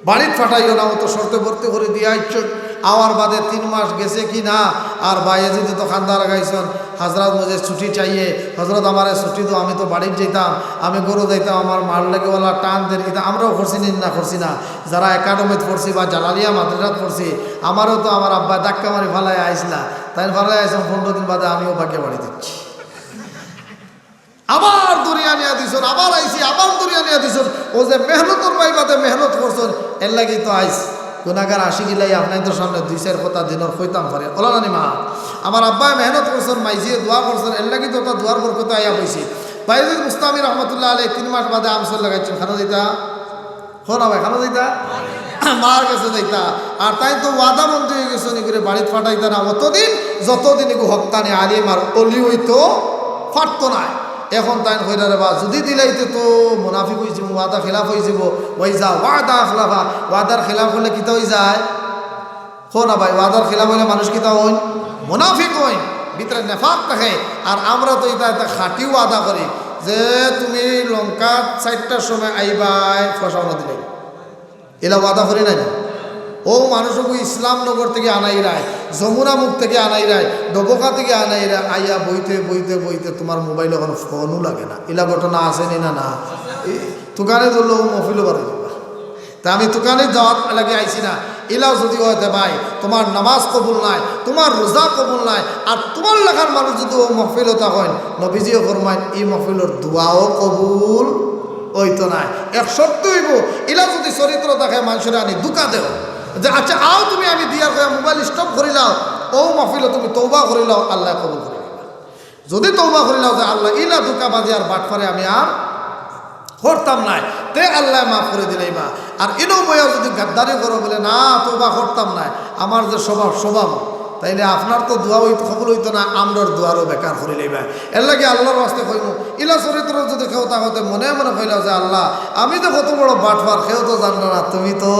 বাড়িত ফাটাইও না।" অউ তো শর্তে ভর্তি করি দিয়া আইছইন। আওয়ার বাদে তিন মাস গেছে কি না, আর বায়েজিদে তো কান্দা লাগাইছইন, "হজরত, মুঝে ছুটি চাইয়ে, হজরত, আমারে ছুটি দেও, আমি তো বাড়িত যাইতাম, আমি ঘরো যাইতাম, আমার মার লাগি অলা টান দের।" ইতা আমরাও করছি নি না, করছি না? যারা একাডেমিত পড়ছি বা জালালিয়া মাদ্রাসাত পড়ছি, আমারেও তো আমার আব্বায় ধাক্কা মারি ফালাইয়া আইছলা, তাইন ফালাইয়া আইছইন, পনরো দিন বাদে আমিও ভাগিয়া বাড়িত আইছি। আবার ধরিয়া নিয়া দিছইন, আবার আইছি, আবার ধরিয়া নিয়া দিছইন। অউ যে মেহনতর বাদে মেহনত করছইন, এরলাগি তো আইজ গুনাগার আশিক ইলাই আপনাইন্তর সামনে দুই চাইর কথা দিনর কইতাম পারি। অলা নানি মা? আমার আব্বায় মেহনত করছইন, মাইজিয়ে দোয়া করছইন, এরলাগি তো অতা দোয়ার বরকতে আইয়া বইছি। বায়েজিদ বুস্তামি রহমতুল্লাহ আলাইহি তিন মাস বাদে আমসইল লাগাইছইন, খানো দিতা? কও না ভাই, খানো যাইতা? মার গেছে যাইতা। আর তাইন তো ওয়াদা বন্দি অইগেছইন, ইগুরে বাড়িত ফাটাইতা না অতদিন, যতদিন ইগু হক্কানি আলিম আর অলি অইতো পারতো নায়। এখন তাইন কইরা রে বা, যুদি দিলাইতে তো মুনাফিক অইযিবো, ওয়াদা খিলাফ অইযিবো। ওয়াইজা ওয়াদা আখলাফা, ওয়াদার খিলাফ অইলে কিতা অইযায়? কও না ভাই, ওয়াদার খিলাফ অইলে মানুষ কিতা অইন? মুনাফিক অইন, ভিতরে নেফাক থাকে। আর আমরা তো ইতা, ইতা খাঁটি ওয়াদা করি যে তুমি লঙ্কা চাইরটার সময় আইবায়, পয়সা না দিলে। ইলা ওয়াদা করি নাই না? অউ মানুষগু ইসলামনগর থাকি আনাইরায়, যমুনা মুখ থাকি আনাইরায়, ডবকা থাকি আনাইরায়, আইয়া বইতে, বইতে, বইতে তুমার মোবাইল অখন ফোনও লাগে না। ইলা ঘটনা আছে নি না? না। ই তুকানে ধরলে অউ মহফিলও বারই দিবা। তে আমি তুকানে যাওয়ার লাগি আইছি না। ইলাও যুদি অয় তে ভাই, তুমার নামাজ কবুল নায়, তুমার রোজা কবুল নায়, আর তুমার লাখান মানুষ যুদি অউ মহফিলো থাকইন, নবীজিয়ে ফরমাইন, ই মহফিলর দোয়াও কবুল অইতো নায়। এক শর্ত অইবো, ইলা যুদি চরিত্র থাকে, মানষরে আনি ধুকা দেও যে, "আচ্ছা, আও তুমি, আমি দিয়ার কইয়া মোবাইল stop করিলাও, অউ মহফিলো তুমি তওবা করিলাও, আল্লায় কবুল করি নিবা।" যুদি তওবা করিলাও যে, "আল্লাহ, ইলা ধুকাবাজি আর বাটপারি আমি আর করতাম নায়", তে আল্লায় মাফ করি দিলাইবা। আর ইনো বইয়া যুদি গাদ্দারি করো, বলে, "না, তওবা করতাম নায়, আমার যে স্বভাব, স্বভাব", তাইলে আপনার তো দোয়া অইত-, কবুল অইতো না, আমরার দোয়ারও বেকার করিলাইবা। এরলাগি আল্লার ওয়াস্তে কইমু, ইলা চরিত্র যুদি কেউ থাকো তে মনে মনে কইলাও যে, "আল্লাহ, আমি যে কত বড় বাটপার, কেউ তো জানরা না, তুমি তো,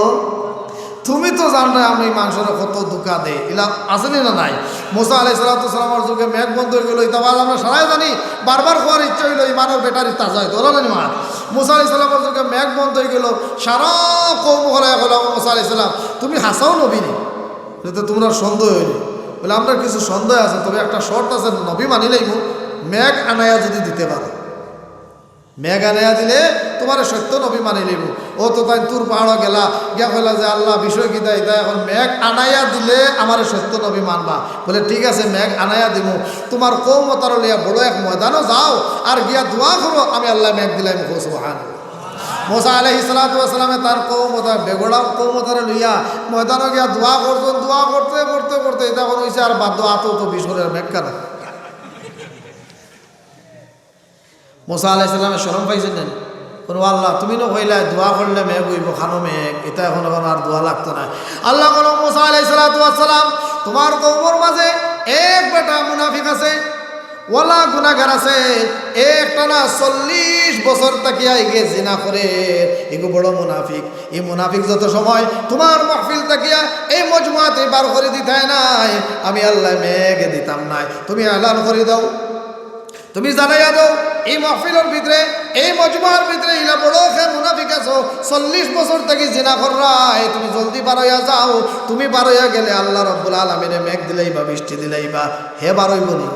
তুমি তো জানরায় আমি মানষরে কত ধুকা দেই।" ইলা আছে নি না নাই? মুসা আলাইহিস সালাতু ওয়াস সালামর যুগে মেঘ বন্ধ অইগেলো, ইতা ওয়াজ আমরা সারায় জানি, বারবার কওয়ার ইচ্ছা অইলো, ইমানর ব্যাটারি তাজা অইতো, অলা নানি মা? মুসা আলাইহিস সালামর যুগে মেঘ বন্ধ অইগেলো, সারা কওম হকলে কইলা, "ও মুসা আলাইহিস সালাম, তুমি হাছাউ নবী নি?" বলে, "তে তুমরার সন্দেহ অইলো?" বলে, "আমরার কিছু সন্দেহ আছে, তবে একটা শর্ত আছে, নবী মানিলাইমু, মেঘ আনাইয়া যুদি দিতে পারো।" মেঘ আনাইয়া দিলে তুমারে সত্য নবী মানিলাইমু। অউ তো তাইন তুর পাহাড়ো গেলা, গিয়া কইলা যে, "আল্লাহ, বিষয় কিতা ইতা? এখন মেঘ আনাইয়া দিলে আমারে সত্য নবী মানবা।" বলে, "ঠিক আছে, মেঘ আনাইয়া দিমু। তুমার কওম অতারে লইয়া বড় এক ময়দানো যাও, আর গিয়া দোয়া করো, আমি আল্লায় মেঘ দিলাইমু।" কও সুবহানাল্লাহ। মুসা আলাইহিস সালাতু ওয়াস সালামে তার কওম অতা, বেগড়া কওম অতারে লইয়া ময়দানো গিয়া দোয়া করছইন। দোয়া করতে, করতে, করতে ইতা কইন অইছে, আর বাদ দেও, আতো তো বিষ করে মেঘ কানা। মুসা আলাইহিস সালামে শরম পাইছইন না? কইন, "ও আল্লাহ, তুমি নু কইলায় দোয়া করলে মেঘ অইবো, খানো মেঘ, ইতা এখন, এখন আর দোয়া লাগতো নায়।" আল্লায় কইন, "মুসা আলাইহিস সালাতু ওয়াস সালাম, তুমার কওমর মাঝে এক বেটা মুনাফিক আছে, অলা গুনাগার আছে, একটানা চল্লিশ বছর থাকিয়া ইগে জিনা করের, ইগু বড় মুনাফিক। ই মুনাফিক যত সময় তুমার মাহফিল থাকিয়া এই মজমুয়াতে বার করি দিতায় নায়, আমি আল্লায় মেঘ দিতাম নায়। তুমি এলান করি দেও।" তুমি জানাইয়া দেও, ই মাহফিলর ভিতরে, ই মজমুয়ার ভিতরে ইলা বড় কে মুনাফিক আছো, চল্লিশ বছর থাকি জিনা কররায়, তুমি জলদি বারইয়া যাও। তুমি বারইয়া গেলে আল্লাহ রাব্বুল আলামিনে মেঘ দিলাইবা, বৃষ্টি দিলাইবা। হে বারইবো নি?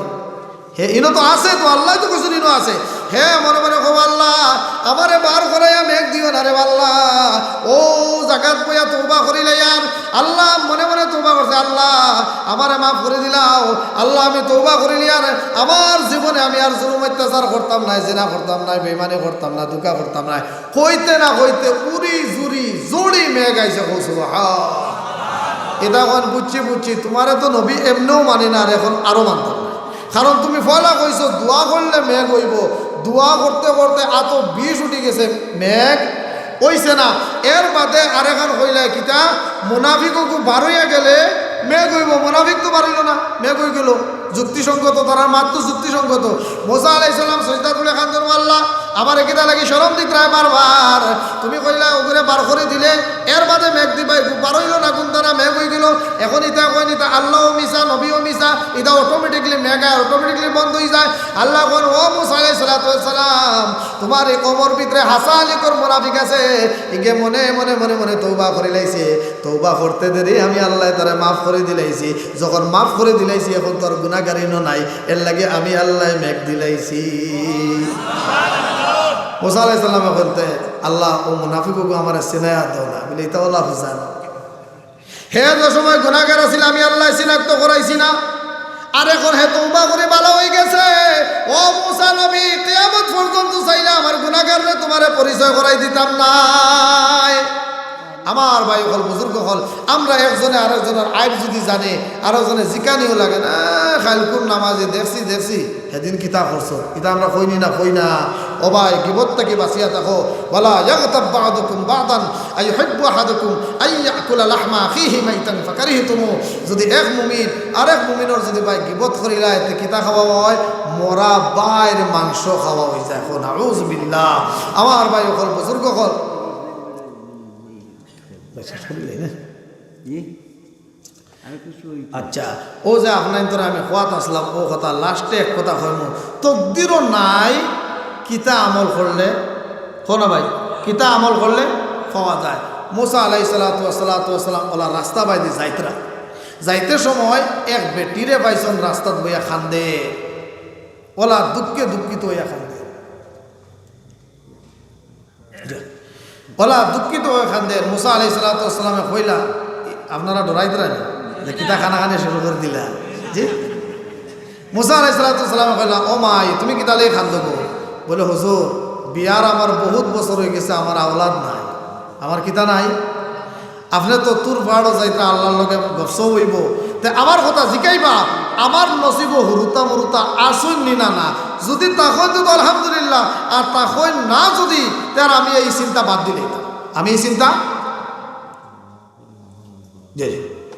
হে ইনো তো আছে তো, আল্লায় তো কইছইন ইনো আছে। হে মনে মনে কও, "আল্লাহ, আমারে বার করাইয়া মেঘ দিও না রে আল্লাহ।" অউ জাগাত বইয়া তওবা করিলাইয়ার, আল্লাহ মনে মনে তওবা করছে, "আল্লাহ, আমারে মাফ করি দিলাও। আল্লাহ, আমি তওবা করিলিয়ার, আমার জীবনে আমি আর জুলুম অত্যাচার করতাম নায়, জিনা করতাম নায়, বেইমানি করতাম নায়, ধুকা করতাম নায়।" কইতে না কইতে উড়ি জুড়ি জুড়ি মেঘ আইছে, কও সুবহান। ইতা কইন বুঝছি, বুঝছি, তুমারে তো নবী এমনেও মানি না, আর এখন আরো মানতাম নায়। কারণ তুমি পয়লা কইছো দোয়া করলে মেঘ অইবো, দোয়া করতে করতে আতো বিষ উঠি গেছে, মেঘ অইছে না। এর বাদে আরেকখান কইলায় কিতা, মুনাফিকগু বারইয়া গেলে মেঘ অইবো, মুনাফিক তো বারইলো না, মেঘ অইগেলো। যুক্তিসঙ্গত, তারার মাত তো যুক্তিসঙ্গত। মুসা আলাইহিস সালাম সইজদাত পড়ি কান্দইন, "ও আল্লাহ, আমারে কিতা লাগি শরম দিতরায় বারবার? তুমি কইলায় অগুরে বার করি দিলে, এর বাদে মেঘ দিবায়, বারইলো না কুনতারা, মেঘ অইগেলো। এখন ইতা কইন, ইতা আল্লাও মিছা, নবীও মিছা, ইতা automatically মেঘ আয়, automatically বন্ধ অইযায়।" আল্লায় কইন, "ও মুসা আলাইহিস সালাতু ওয়াস সালাম, তুমার ই কওমর ভিতরে হাছা লিকর মুনাফিক আছে, ইগে মনে মনে মনে মনে তওবা করিলাইছে, তওবা করতে দেরি আমি আল্লায় তারে মাফ করি দিলাইছি, যখন মাফ করি দিলাইছি এখন তো আর গুনাগার ইনো নাই, এরলাগি আমি আল্লায় মেঘ দিলাইছি।" মুসা আলাইহিস সালামে কইন তে, "আল্লাহ, অউ মুনাফিকগু আমারে চিনাইয়া দেও না।" বলে, "ইতা অলা বুঝান।" হে যে সময় গুনাগার আছিল, আমি আল্লায় চিনাক্ত করাইছি না? আর এখন হে তওবা করি ভালা অইগেছে। ও মুসা নবী, কিয়ামত পর্যন্ত চাইলে আমার গুনাহগাররে তুমারে পরিচয় করাই দিতাম নায়। আমার ভাই অকল, বুজুর্গ অকল, আমরা একজনে আরকজনর আইব যুদি জানে, আরকজনে জিকানিও লাগে না, "কাইল কুন নামাজি দেখছি, দেখছি, হেদিন কিতা করছো?" ইতা আমরা কইনি না, কই না? ও ভাই, গিবত থাকি বাঁচিয়া থাকো। "ওয়ালা ইয়াগতাব বা'দুকুম বা'দান আইয়ুহিব্বু আহাদুকুম আইয়াকুলা লাহমা আখিহি মাইতান ফাকারিহতুমু।" যুদি এক মুমিন আরক মুমিনর যুদি ভাই গিবত করিলায়, তে কিতা খাওয়া অয়? মরা ভাইর মাংস খাওয়া অইযায়। কও নাউজুবিল্লাহ। আমার ভাই অকল, বুজুর্গ অকল, শেষ করিলাই না? জি। আচ্ছা, অউ যে আপনাইনতরে আমি কওয়াত আছলাম, অউ কথা লাস্টে এক কথা কইমু, তকদিরো নাই, কিতা আমল করলে, কও না ভাই, কিতা আমল করলে পাওয়া যায়। মুসা আলাইহিস সালাতু ওয়াস সালাতু ওয়াস সালাম অলা রাস্তা বায়দি যাইতরা, যাইতে সময় এক বেটিরে পাইছইন রাস্তাত বইয়া কান্দে, অলা দুঃখে দুঃখিত অইয়া কান্দে। অলা দুঃখিত অইয়া কান্দের। মুসা আলাইহিস সালাতু ওয়াস সালামে কইলা, "আপনারা ডরাইতরা নি? যে কিতা কানাকানি শুরু করি দিলা?" জি? মুসা আলাইহিস সালাতু ওয়াস সালামে কইলা, "ও মাই, তুমি কিতার লাগি কান্দো গো?" বলে, "হুজুর, বিয়ার আমার বউত বছর অইগেছে, আমার আওলাদ নাই।" আমার কিতা নাই? আপনে তো তুর পাহাড়ো যাইতরা, আল্লার লগে গফসফ অইবো। তে আমার কথা জিকাইবা, আমার নসিবো হুরুতা মুরুতা আছইন নি না, না। যুদি থাকইন তে তো আলহামদুলিল্লাহ, আর থাকইন না যুদি, তে আর আমি ই চিন্তা বাদ দিলাইতাম। আমি ই চিন্তা, জি, জি।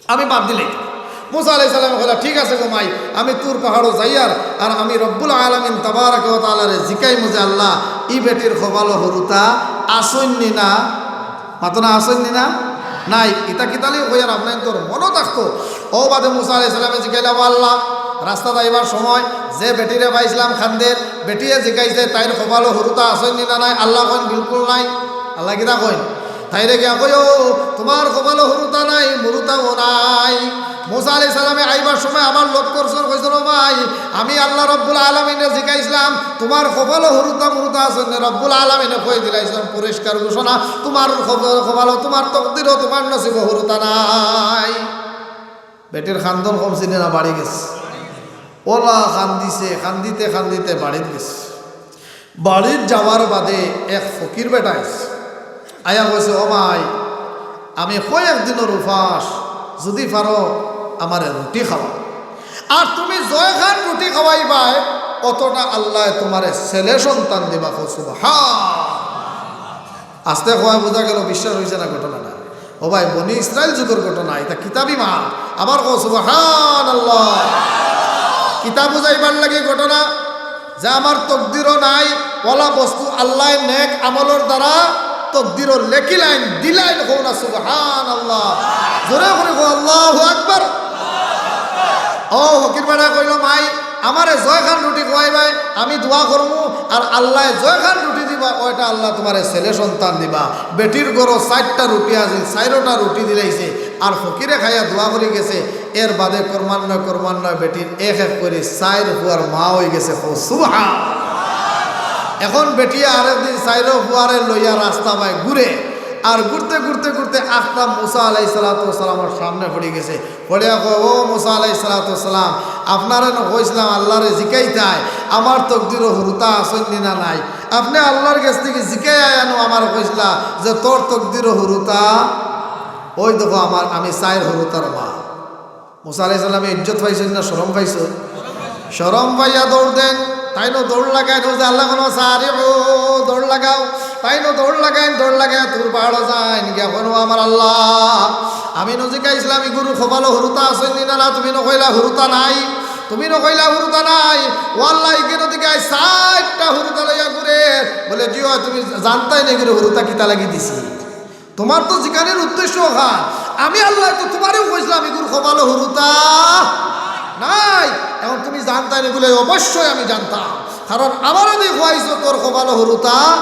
আমি বাদ দিলাইতাম। মুসা আলাইহিস সালামে কইলা, "ঠিক আছে গো মাই, আমি তুর পাহাড়ো যাইয়ার, আর আমি রব্বুল আলামিন তাবারাকা ওয়া তাআলারে জিকাইমু যে, আল্লাহ, ই বেটির কপালো হুরুতা আছইন নি না?" মাতো না, আছইন নি না? নাই। ইতা কিতার লাগি কইয়ার আপনাইনতর মনো থাকতো। অউ বাদে মুসা আলাইহিস সালামে জিকাইলা, "ও আল্লাহ, রাস্তাত আইবার সময় যে বেটিরে পাইছলাম কান্দের, বেটিয়ে জিকাইছে, তাইর কপালো হুরুতা আছইন নি না নাই?" আল্লায় কইন, "বিলকুল নাই।" আল্লায় কিতা কইন? তাইরে গিয়া কইও, "তুমার কপালো হুরুতা নাই, মুরুতাও নাই।" মুসা আলাইহিস সালামে আইবার সময় আবার লক্ষ্য করছইন, কইছইন, "ও ভাই, আমি আল্লাহ রব্বুল আলামিনরে জিকাইছলাম, তুমার কপালো হুরুতা মুরুতা আছইন নি?" রব্বুল আলামিনে কই দিলাইছইন পরিষ্কার ঘোষণা, "তুমার কপাল-, কপালো, তুমার তকদিরো, তুমার নসিবো হুরুতা নাই।" বেটির কান্দন কমছে নি না বাড়ি গেছে? অলা কান্দিছে, কান্দিতে কান্দিতে বাড়িত গেছে। বাড়িত যাওয়ার বাদে এক ফকির বেটা আইছে। আইয়া কইছে, "ও মাই, আমি কয়েক দিনর উপাস, যুদি পারো আমারে রুটি খাওয়াও। আর তুমি যয়খান রুটি খাওয়াইবায়, অতটা আল্লায় তুমারে ছেলে সন্তান দিবা।" কও সুবহান। আস্তে কওয়ায় বুঝা গেল, বিশ্বাস অইছে না ঘটনাটা। ও ভাই, বনি ইসরাইল যুগর ঘটনা, ইটা কিতাবি মাল। আবার কও সুবহানাল্লাহ। কিতা বুঝাইবার লাগি ঘটনা, যে আমার তকদিরো নাই, অলা বস্তু আল্লায় নেক আমলর দ্বারা তকদিরো লেখিলাইন, দিলাইন, কও না সুবহানাল্লাহ। জোরে করি কও, আল্লাহু আকবার। ও ফকির বেটায় কইলো, "মাই, আমারে যয়খান রুটি খুয়াইবায়, আমি দোয়া করমু, আর আল্লায় যয়খান রুটি দিবা, অয়টা আল্লায় তুমারে ছেলে সন্তান দিবা।" বেটির ঘরো চাইরটা রুটি আছিল, চাইরোটা রুটি দিলাইছে, আর ফকিরে খাইয়া দোয়া করি গেছে। এর বাদে ক্রমান্বয়ে ক্রমান্বয়ে বেটির এক এক করি চাইর ফুয়ার মা অইগেছে। কও সুবহান। এখন বেটিয়ে আরেকদিন চাইরো ফুয়ারে লইয়া রাস্তা বায় ঘুরে, আর ঘুরতে ঘুরতে ঘুরতে আখতা মুসা আলাইহিস সালাতু ওয়াস সালামর সামনে পড়ি গেছে। পড়িয়া কয়, "ও মুসা আলাইহিস সালাতু ওয়াস সালাম, আপনারে নু কইছলাম আল্লারে জিকাইতায়, আমার তকদিরো হুরুতা আছইন নি না নাই? আপনে আল্লার গেছ থাকি জিকাইয়া আইয়া নু আমারে কইছলা যে তোর তকদিরো হুরুতা, অউ দেখো আমার, আমি চাইর হুরুতার মা।" মুসা আলাইহিস সালামে ইজ্জত পাইছইন না শরম পাইছইন? শরম পাইয়া দৌড় দেন। তাইনও দৌড় লাগাইন, কও যে, "আল্লাহ, কও সারিউ, দৌড় লাগাও।" তাইনও দৌড় লাগাইন, দৌড় লাগাইয়া তুর পাহাড়ো যাইন। গিয়া কইন, "ও আমার আল্লাহ, আমি নু জিকাইছলাম ইগুর কপালো হুরুতা আছইন নি না, না, তুমি নু কইলা হুরুতা নাই, তুমি নু কইলা হুরুতা নাই। ও আল্লাহ, ইগিন নু দেখি চাইরটা হুরুতা লইয়া ঘুরে।" বলে, "জি অয়, তুমি জানতায় নি ইগুরে হুরুতা কিতা লাগি দিছি?" তুমার তো জিকানির উদ্দেশ্য অখান। আমি আল্লায় তো তুমারেও কইছলাম, ইগুর কপালো হুরুতা নাই। এখন তুমি জানতায় নি? বলে, অবশ্যই আমি জানতাম, কারণ আমারে দি খুয়াইছো তোর কপালো হুরুতা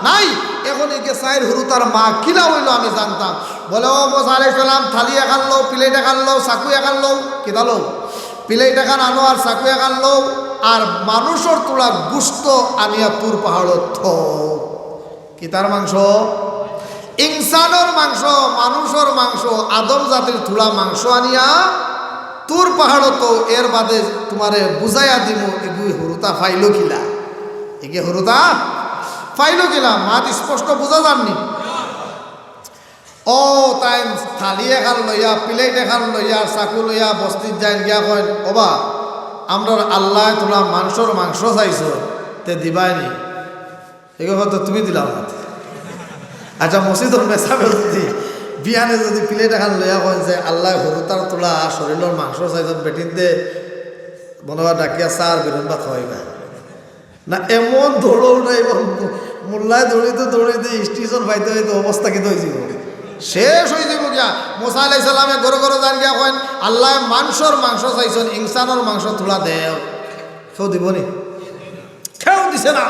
নাই। এখন ইগে চাইর হুরুতার মা কিলা অইলো আমি জানতাম। বলে, ও মুসা আলাইহিস সালাম, থালি এখান লও, প্লেট এখান লও, চাকু এখান লও, কিতা লও? প্লেট এখান আনো আর চাকু এখান লও, আর মানুষর তুলা গুস্ত আনিয়া তুর পাহাড়ো থও। কিতার মাংস? ইনসানর মাংস, মানুষর মাংস, আদম জাতির থুড়া মাংস আনিয়া তুর পাহাড়ো তো এর বাদে তুমারে বুঝাইয়া দিমু, ইগু হুরুতা পাইলো কিলা, ইগে হুরুতা পাইলো কিলা, মাত স্পষ্ট বুঝা যারনি? ও তাইন থালি এখান লইয়া, প্লেট এখান লইয়া, আর চাকু লইয়া বস্তিত যাইন গিয়া কইন, "ওবা, আমরার আল্লায় তুলা মানষর মাংস চাইছো, তে দিবায় নি?" এগু কইতো, "তুমি দিলাও না।" আচ্ছা, মসজিদর মেসাবে যদি বিয়ানে যদি প্লেট এখান লইয়া কইন যে, "আল্লায় হুরুতার তুলা শরীলর মাংস চাইছইন, বেটিন দে মনে হয় ডাকিয়া চা আর বেগুন ভাত খাওয়াইবা।" না, এমন দৌড় উঠাইবো, মোল্লায় দৌড়িতে দৌড়িতে স্টেশন পাইতে পাইতে অবস্থা কিতা অইযিবো? শেষ অইযিবো গিয়া। মুসা আলাইহিস সালামে ঘরো ঘরো যাইন গিয়া কইন, "আল্লায় মানষর মাংস চাইছইন, ইনসানর মাংস তুলা দেও।" কেউ দিবো নি? কেউ দিছে না।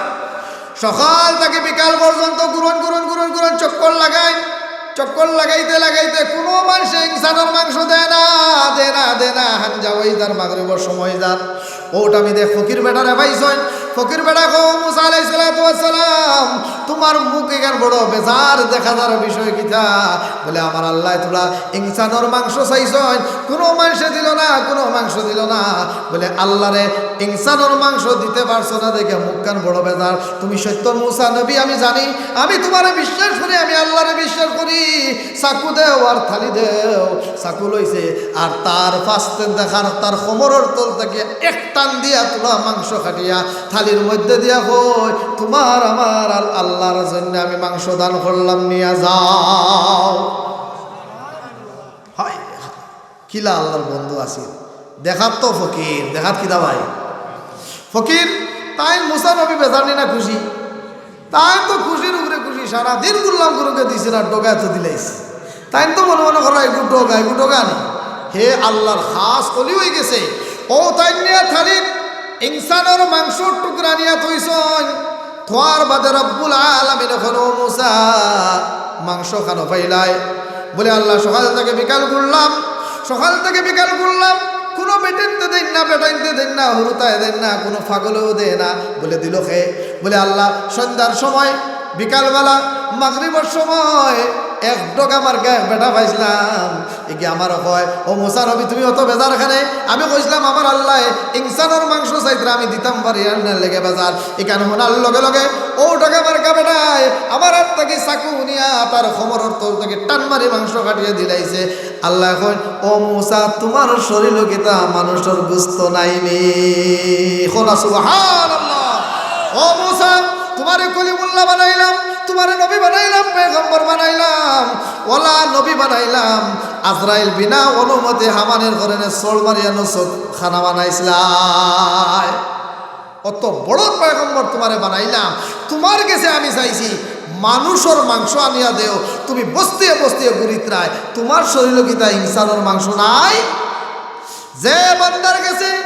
সকাল থাকি বিকাল পর্যন্ত ঘুরইন, ঘুরইন, ঘুরইন, ঘুরইন, চক্কর লাগাইন। চক্কর লাগাইতে লাগাইতে কুনু মানষে ইনসানর মাংস দেয় না, দেয় না, দেয় না। হাঞ্জা অই যার, মাগরিবর সময় যার। অউ টাইমে দেখ ফকির বেটারে পাইছইন। ফকির বেটায় কয়, "মুসা আলাইহিস সালাতু ওয়াস সালাম, তুমার মুখ ইখান বড় বেজার দেখা যার, বিষয় কিতা?" বলে, "আমার আল্লায় তুলা ইনসানর মাংস চাইছইন, কুনু মানষে দিলো না, কুনু মাংস দিলো না।" বলে, "আল্লারে ইনসানর মাংস দিতে পারছো না দেখে মুখখান বড় বেজার। তুমি সত্য মুসা নবী আমি জানি, আমি তুমারে বিশ্বাস করি, আমি আল্লারে বিশ্বাস করি। চাকু দেও আর থালি দেও।" চাকু লইছে আর তার ফাস্তে দেখার তার কোমরর তল থাকি এক টান দিয়া তুলা মাংস কাটিয়া থালির মধ্যে দিয়া কয়, "তুমার আমার আল-, আল্লার জন্য আমি মাংস দান করলাম, নিয়া যাও।" হায়, কিলা আল্লার বন্ধু আছিল। দেখাত তো ফকির, দেখাত কিতা ভাই? ফকির, তাইন মুসা নবী বেজার নি না খুশি? তাইন তো খুশির উপরে খুশি, সারা দিন ঘুরলাম, কুনুকে দিছে না, ডগা তো দিলাইছে। তাইন তো মনে মনে করলা, "এগু ডগা, এগু ডগা নি।" হে আল্লার খাস অলি অইগেছে। অউ তাইন নিয়া থালিত ইনসানর মাংসর টুকরা নিয়া থইছইন। থওয়ার বাদে রব্বুল আলামিনে কইন, "ও মুসা, মাংস খানো পাইলায়?" বলে, "আল্লা, সকাল থাকি বিকাল ঘুরলাম, সকাল থাকি বিকাল ঘুরলাম, কুনু বেটিন্তে দেইন না, বেটাইন্তে দেইন না, হুরুতায় দেইন না, কুনু পাগলেও দেয় না।" বলে, "দিলো কে?" বলে, "আল্লা, সন্ধ্যার সময়, বিকালবেলা, মাগরিবর সময় এক ডগা মার্কা এক বেটা পাইছলাম।" ইগিয়ে আমারে কয়, "ও মুসা নবী, তুমি অত বেজার কেনে?" আমি কইছলাম, "আমার আল্লায় ইনসানর মাংস চাইতরা, আমি দিতাম পারি না, এর লাগি বেজার।" ইখান হুনার লগে লগে অউ ডগা মার্কা বেটায় আমার আত থাকি চাকু নিয়া তার কোমরর তল থাকি টান মারি মাংস কাটিয়া দিলাইছে। আল্লায় কইন, "ও মুসা, তুমার শরীলো কিতা মানষর গুস্ত নাই নি?" কও না সুবহানাল্লাহ। "ও মুসা, তুমারে কলিমুল্লাহ বানাইলাম, তুমারে নবী বানাইলাম, পয়গম্বর বানাইলাম, অলা নবী বানাইলাম, আজরাইল বিনা অনুমতি হামানির ঘরনে ছড় মারিয়া নসত খানা বানাইছলায়। অত বড় পয়গম্বর তুমারে বানাইলাম, তুমার গেছে আমি চাইছি, মানষর মাংস আনিয়া দেও, তুমি বস্তিয়ে বস্তিয়ে ঘুরিতরায়, তুমার শরীলো কিতা ইনসানর মাংস নাই?" যে বান্দার গেছে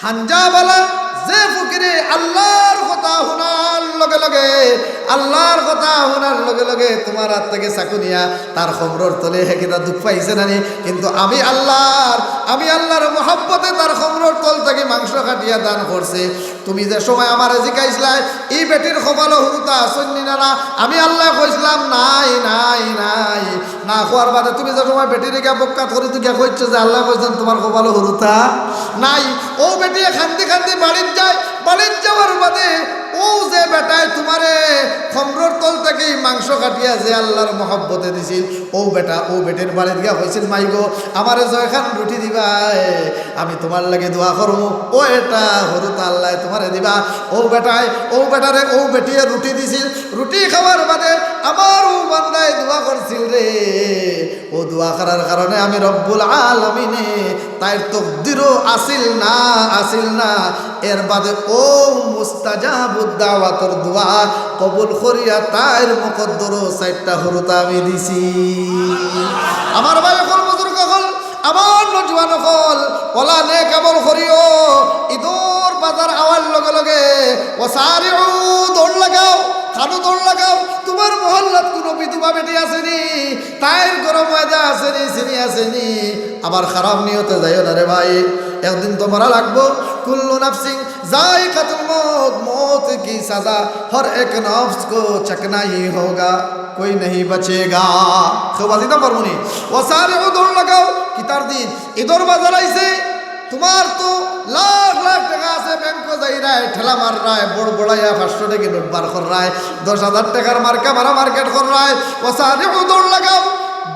হাঞ্জাবালা, যে ফকিরে আল্লার কথা হুনার লগে লগে, আল্লার কথা হুনার লগে লগে তুমার আত থাকি চাকু নিয়া তার কোমরর তলে হে কিতা দুখ পাইছে না নি? কিন্তু আমি আল্লার, আমি আল্লার মহব্বতে তার কোমরর তল থাকি মাংস কাটিয়া দান করছে। তুমি যে সময় আমারে জিকাইছলায়, "ই বেটির কপালো হুরুতা আছইন নি না?" আমি আল্লায় কইছলাম, "নাই, নাই, নাই।" না কওয়ার বাদে তুমি যে সময় বেটিরে গিয়া বকাত করি তো গিয়া কইছো যে আল্লায় কইছইন তুমার কপালো হুরুতা নাই। অউ বেটিয়ে কান্দি কান্দি বাড়িত যায়, বাড়িত যাওয়ার বাদে অউ যে বেটায় তুমারে কোমরর তল থাকি মাংস কাটিয়া যে আল্লার মহব্বতে দিছিল, অউ বেটা, অউ বেটির বাড়িত গিয়া কইছিল, "মাই গো, আমারে ছয়খান রুটি দিবায়, আমি তুমার লাগি দোয়া করমু, অউ এটা হুরুতা আল্লায় তুমারে দিবা।" অউ বেটায়, অউ বেটারে, অউ বেটিয়ে রুটি দিছিল। রুটি খাওয়ার বাদে আমার অউ বান্দায় দোয়া করছিল রে, অউ দোয়া করার কারণে আমি রব্বুল আলামিনে তাইর তকদিরো আছিল না, আছিল না, এর বাদে অউ মুস্তাজাবুদ দাওয়াতর দোয়া কবুল করিয়া তাইর মুকদ্দরো চাইরটা হুরুতা আমি দিছি। আমার ভাই অকল, বুজুর্গ অকল, আমার নওজোয়ান অকল, অলা নেক আমল করিও। ইদর বাজার আওয়ার লগে লগে, "ওয়াসারিউ", দৌড় লাগাও, কানো দৌড় লাগাও। তুমার মহল্লাত কুনু বিধবা বেটি আছে নি? তাইর ঘরো ময়দা আছে নি, চিনি আছে নি? আবার খারাপ নিয়তে যাইও না রে ভাই, একদিন তো মরা লাগবো। "কুল্লু নাফসিন যায়িকাতুল মউত, মউত কি সাজা, হর এক নফস কো চখনা হি হোগা, কোই নাহি বচেগা।" কেউ বাচিতাম পারবো নি। "ওয়াসারিউ", দৌড় লাগাও। ইতার দিন, ইদর বাজার আইছে, তুমার তো লাখ লাখ টেকা আছে, ব্যাংকো যাইরায়, ঠেলা মাররায়, বড় বড়াইয়া পাঁচশো টেকা নোট বার কররায়, দশ হাজার টেকার মার্কা মারা মার্কেট কররায়, ওয়াসারিউ দৌড় লাগাও,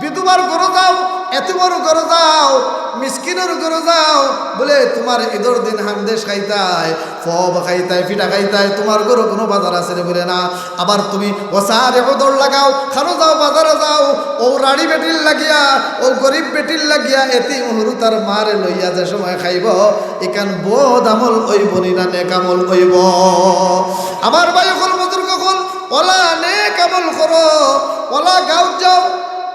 বিধবার ঘরো যাও, এতিমর ঘরো যাও, মিসকিনর ঘরো যাও, বুলে তুমার ইদর দিন হান্দেশ খাইতায়, ফব খাইতায়, ফিটা খাইতায়, তুমার ঘরো কুনু বাজার আছে নি? বুলে না। আবার তুমি ওয়াসারিউ দৌড় লাগাও, খানো যাও, বাজারো যাও, অউ রাড়ি বেটির লাগিয়া, অউ গরিব বেটির লাগিয়া, এতিম হুরুতার মারে লইয়া যে সময় খাইবো, ইখান বদ আমল অইবো নি না নেক আমল অইবো? আমার ভাই অকল, বুজুর্গ অকল, অলা নেক আমল করো, অলা গাউত যাও,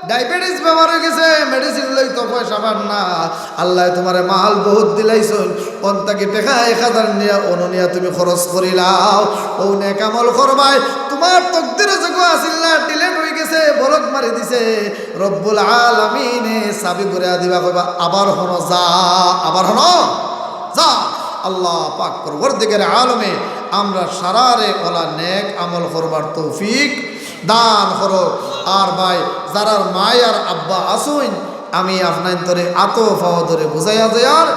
ডায়াবেটিস বেমার অইগেছে, মেডিসিন লইতো পয়সা পার না, আল্লায় তুমারে মাল বউত দিলাইছইন, অন থাকি টেকা এক হাজার নিয়া অনো নিয়া তুমি খরচ করিলাও, অউ নেক আমল করবায়, তুমার তকদিরো যেগু আছিল না, ডিলেট অইগেছে, বলক মারি দিছে, রব্বুল আলামিনে চাবি ঘুরাইয়া দিবা, কইবা, "আবার হনো যা, আবার হনো যা।" আল্লাহ পাক পরওয়ারদিগারে আলমে আমরার সারারে অলা নেক আমল করবার তৌফিক দান করো। আর ভাই, যারার মায় আর আব্বা আছইন, আমি আপনাইন্তরে আতো পাও ধরে বুঝাইয়া যাইয়ার,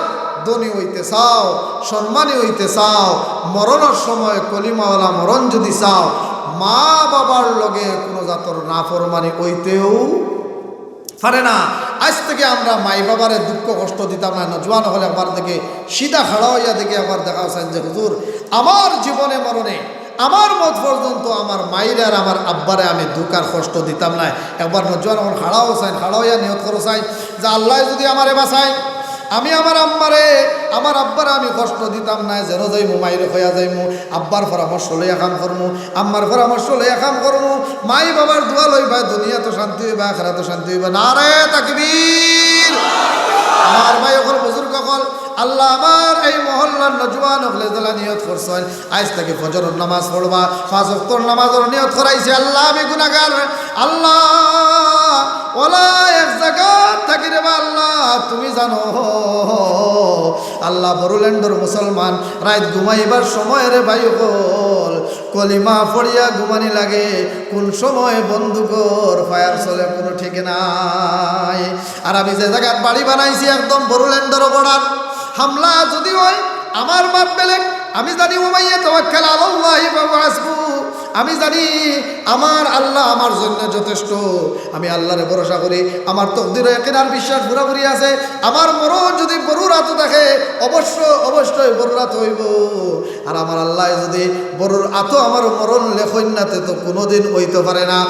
ধনী অইতে চাও, সম্মানী অইতে চাও, মরণর সময় কলিমাওয়ালা মরণ যুদি চাও, মা বাবার লগে কুনু জাতর নাফরমানি অইতেউ পারে না। আইজ থাকি আমরা মাই বাবারে দুঃখ কষ্ট দিতাম না। নওজোয়ান অকল একবার দেখে সিধা খাড়া অইয়া দেখে একবার দেখাও চাইন যে, "হুজুর, আমার জীবনে মরণে আমার মউত পর্যন্ত আমার মাইরে আর আমার আব্বারে আমি দুঃখ আর কষ্ট দিতাম নায়।" একবার নওজোয়ান অকল খাড়া অও চাইন, খাড়া অইয়া নিয়ত করো চাইন যে, "আল্লায় যুদি আমারে বাঁচাইন, আমি আমার আম্মারে, আমার আব্বারে আমি কষ্ট দিতাম নায়, যেনো যাইমু মাইরে কইয়া যাইমু, আব্বার পরামর্শ লইয়া কাম করমু, আম্মার পরামর্শ লইয়া কাম করমু, মাই বাবার দোয়া লইবা, দুনিয়াত শান্তি অইবা, আখিরাত শান্তি অইবা।" নারায়ে তাকবীর। আমার ভাই অকল, বুজুর্গ অকল, আল্লাহ আমার এই মহল্লার নওজোয়ান অকলে যেলা নিয়ত করছইন, আইজ থাকি ফজরর নামাজ পড়বা, পাঁচ ওয়াক্তর নামাজর নিয়ত করাইছি। আল্লাহ আমি গুনাগার, আল্লাহ অলা এক জাগাত থাকি রে বা আল্লাহ তুমি জানো। আল্লাহ বড়োল্যান্ডর মুসলমান রাইত ঘুমাইবার সময় রে ভাই অকল, কলিমা পড়িয়া ঘুমানি লাগে, কুন সময় বন্দুকর ফায়ার চলে কুনু ঠিক নাই। আর আমি যে জাগাত বাড়ি বানাইছি একদম বড়োল্যান্ডর বর্ডার, হামলা যুদি অয় আমার মাত বেলেগ, আমি জানি, "ওয়া মান ইয়াতাওয়াক্কাল আলাল্লাহি ফাহুয়া হাসবুহ।" আমি জানি আমার আল্লাহ আমার জন্য যথেষ্ট। আমি আল্লাহরে ভরসা করি, আমার তকদিরো ইয়াকিন আর বিশ্বাস পুরাপুরি আছে। আমার মরণ যুদি বড়োর আতো থাকে, অবশ্য, অবশ্যই বড়োর আতো অইবো। আর আমার আল্লায় যুদি বড়োর আতো আমার মরণ লেখইন না, তে তো কুনুদিন অইতো পারে না।